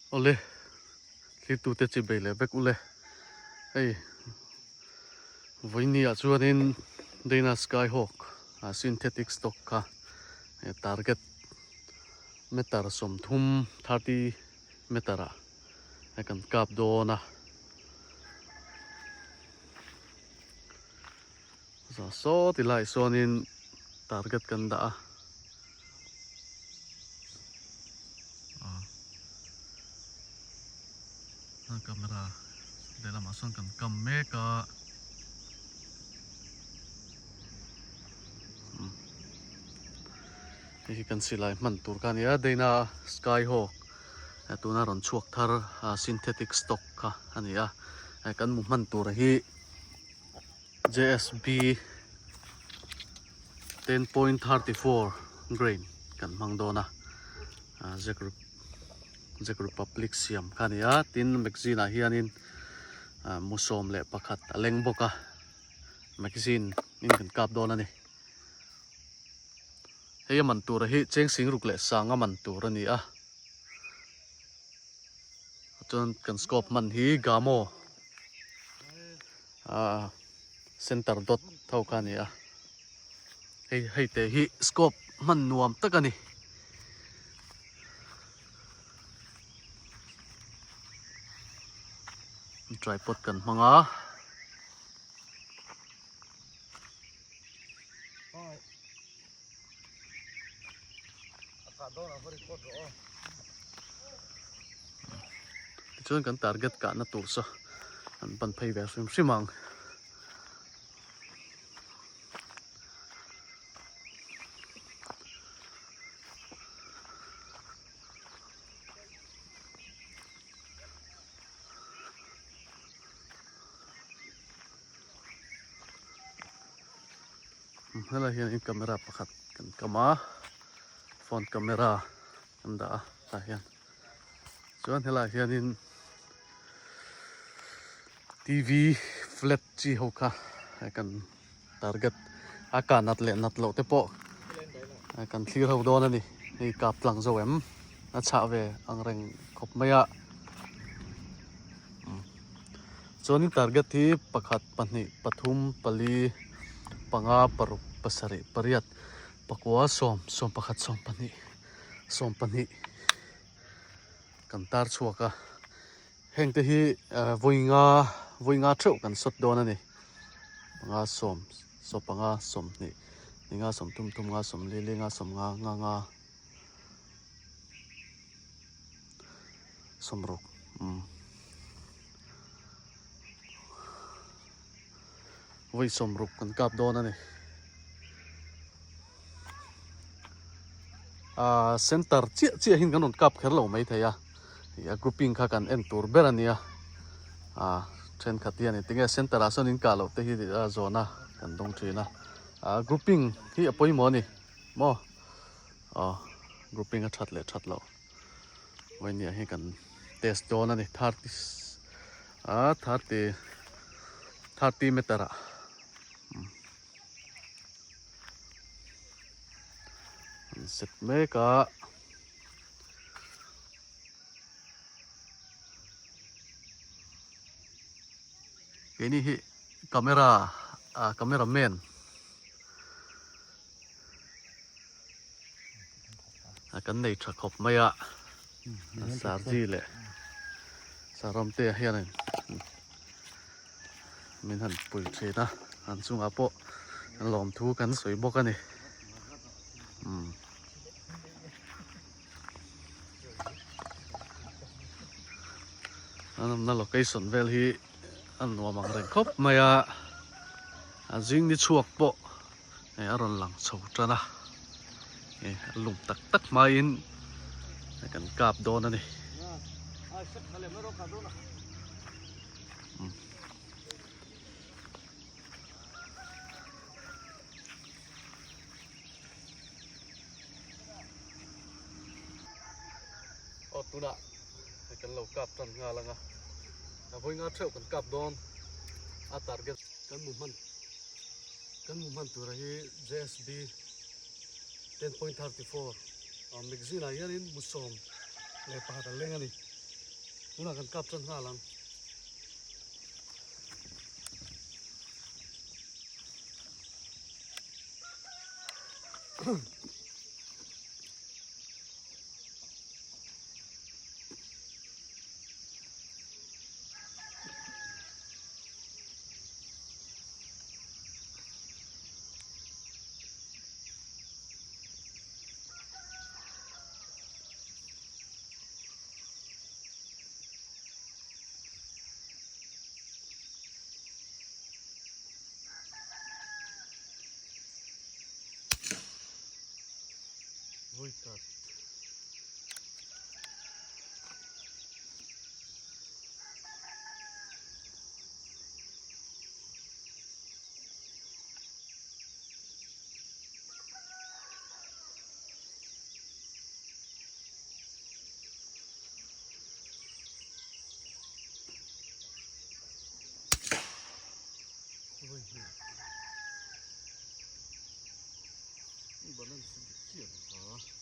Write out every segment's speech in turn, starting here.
Awle, thlirtute chi bei leh vek ule. Hei, vawinia chuanin Dana Skyhawk synthetic stock kha target meter 30, 30 meter ah kan kap dawn a. Saw ti lai sawnin target kan dah a. A camera lehlamah sawn kan kam mek a. Hei hi kan silai hman tur kha a ni a, Dana Skyhawk tuna rawn chhuak thar synthetic stock kha a ni a, kan mu hman tur hi. JSB 10.34 grain kan hmang dawn a Czech Czech Republic siam kha a ni a tin magazine ah hianin mu 11 a leng bawk a magazine in kan kap dawn a ni hei a man tur hi cheng sing ruk leh sang a man tur a ni a chuan kan scope hman hi Gamo ah center dot tho kha a ni a hei hei te hi scope hman nuam tak a ni. Tripod kan hmang a. Tichuan kan target kahna tur chu an pan phei ve hrim hrim ang. Helai hian camera pakhat kan kam a phone camera kan dah a tah hian chuan helai hianin T_V flat chi ho kha kan target a kah nat leh nat loh te pawh kan thlir ho dawn a ni hei kap tlang zo em a chhah ve ang reng khawp mai a chuanin target hi pakhat pahnih pathum pali panga paruk pasarih pariat pakua sawm sawmpakhat sawmpahnih sawmpahnih kan tar chhuak a heng te hi vawi nga vawi nga theuh kan sawt dawn a ni panga sawm sawmpanga sawmhnih ni nga sawmthum thum nga sawmli li nga sawmnga nga nga sawmruk umm vawi 60 kan kap dawn a ni ah center chiah chiah hian kan rawn kap kher lo maithei a ih a grouping kha kan en tur ber a nia ah thenkhat hian engtinge center ah sawn in kah loh te hi a zawhna kan dawng thin a ah grouping hi a pawimawh a ni maw. Aw grouping a that leh that loh vawinia hi kan test dawn a ni 30 ah 30 30 meter ah an set mek a. Keini hi camera ah camera man. Kan nei tha khawp mai a Sarji leh Saramte hianin min han pui thin a an chungah pawh lawmthu kan sawi bawk a ni umm. An awmna location vel hi a nuam ang reng khawp mai a a zing ni chhuak pawh hei a rawn lang chho tan a hei a lum tak tak hmain kan kap dawn a ni. Aw tunah hei kan lo kap tan nghal ang a a vawi nga theuh kan kap dawn a target kan mu hman kan mu hman tura hi JSB 10.34 a magazine ah hianin mu 11 a leng a ni. Tunah kan kap tan nghal ang. Vawikat. Balance dik chiah lo kha.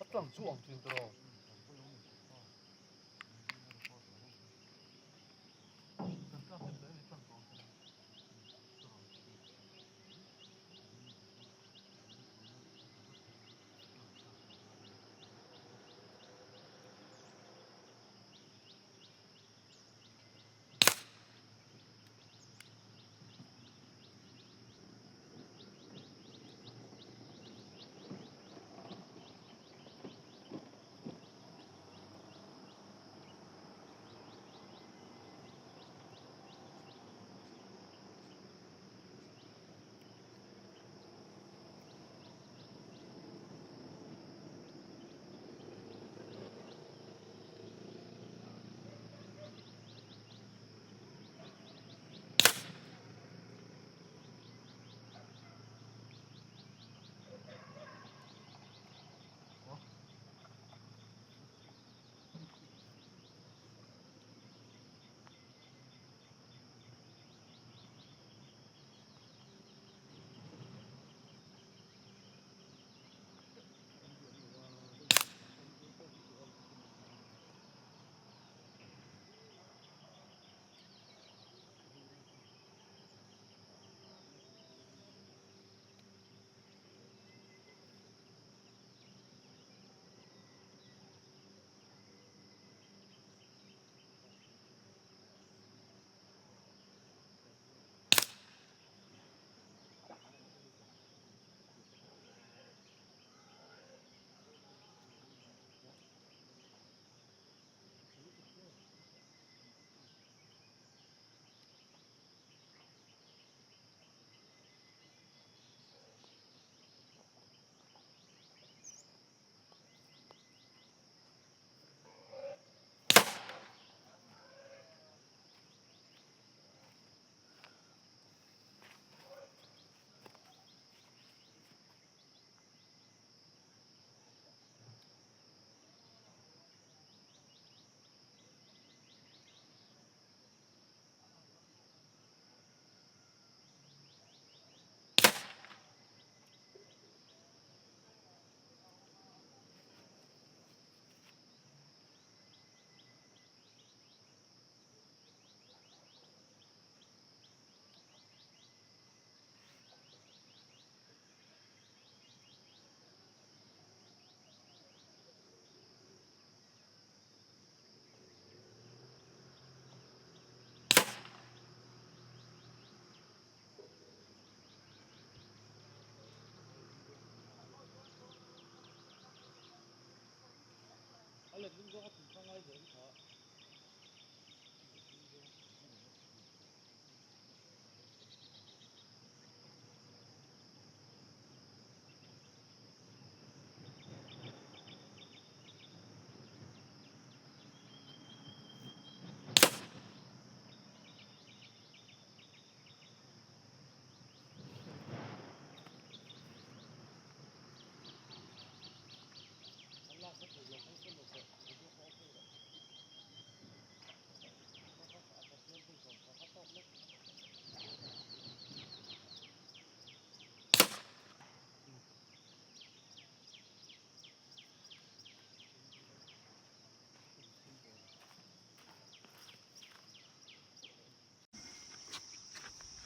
A tlang chu ang thin tawh.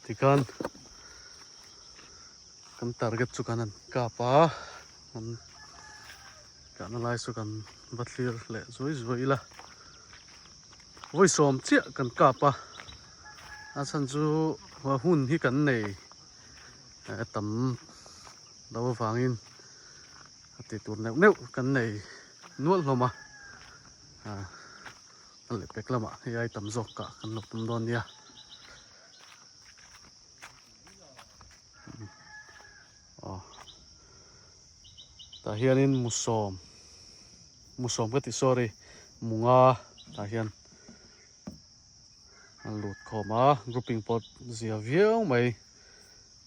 Tikhan kan target chu kan han kap a, kan kahna lai chu kan va thlir leh zuai zuai ila. Vawi sawm chiah kan kap a, a chhan chu hun hi kan nei tam lo avangin a tih tur neuh neuh kan nei nual hlawm a, a lehpek lamah hei ai tam zawk kah kan lo tum dawn nia. Aw tah hianin mu sawm mu sawm ka ti sorry mu nga tah hian an lut khawm a grouping pawh zia viau mai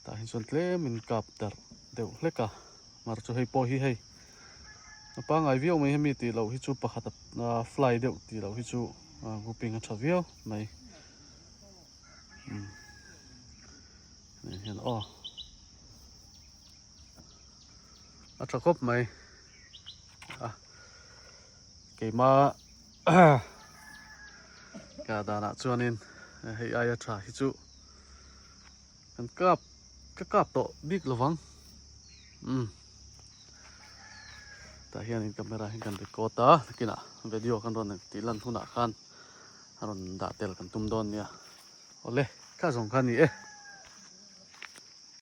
tah hi chuan tlem in kap darh deuh hlek a mar chu hei pawh hi hei a pangngai viau mai hemi tih loh hi chu pakhat a fly deuh tih loh hi chu grouping a tha viau mai. Nen hian aw a tha khawp mai a keima ka danah chuanin hei aia tha hi chu kan kap ka kap tawh bik lovang umm tah hianin camera hi kan record a nakinah video kan rawn tih lan hunah khan a rawn dah tel kan tum dawn nia. Awle, kha zawng kha a ni e.